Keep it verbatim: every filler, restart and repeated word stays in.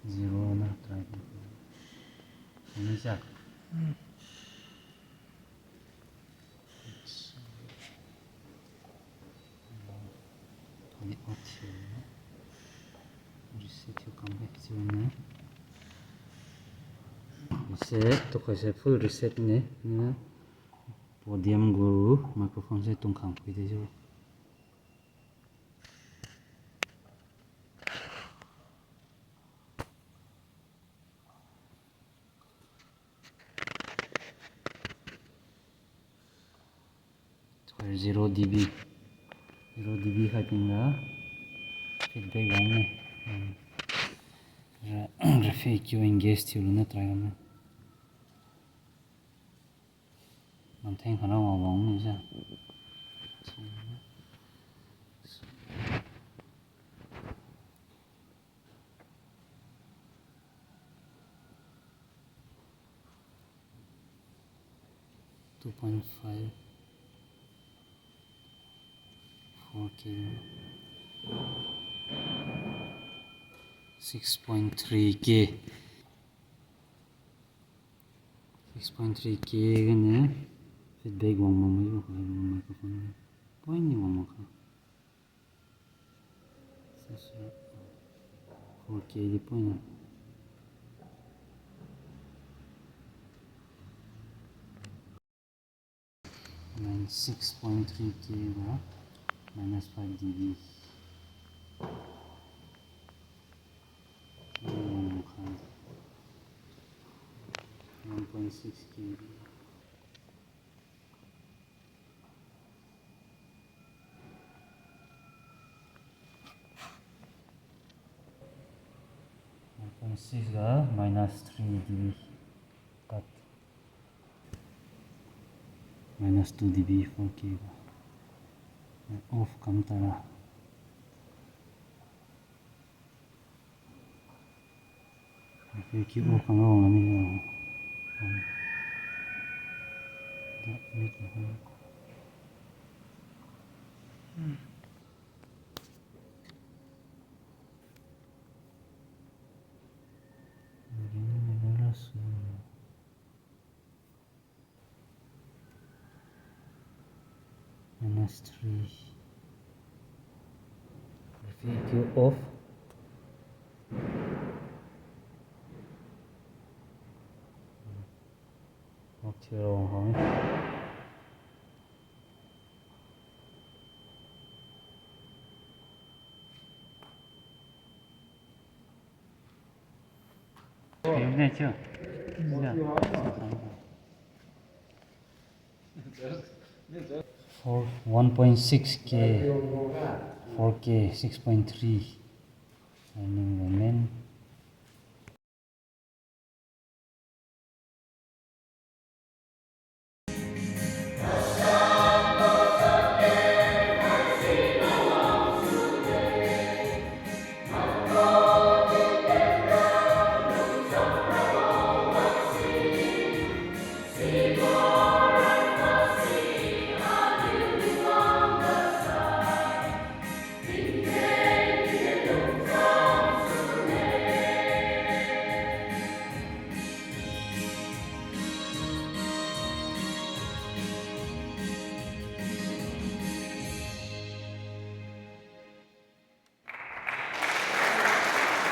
Zero na try. Ini sa. Reset you come back to ne. Reset, to kaise full reset ne. Ne. Podium gu microphone se tungkang kui de jo. Zero D B. Zero D B hai ting ga feedback wang ne. Ra, ra F A Q engage thiu lu ne try ne. Maintain kana wa wang ne za. Two point five, four K, six point three K, six point three K gene feedback wang mak mei ba ka microphone point ni wang mak ka. Four K di point. Nine six point three K ga minus five D B. One point six K. One point six ga minus three D B cut. Minus two D B four K ga. Off kam ta ra. Ki off kam ra wang la ni. Minus three. If you off. Off to. Four, one point six K, four K, six point three. Earning women.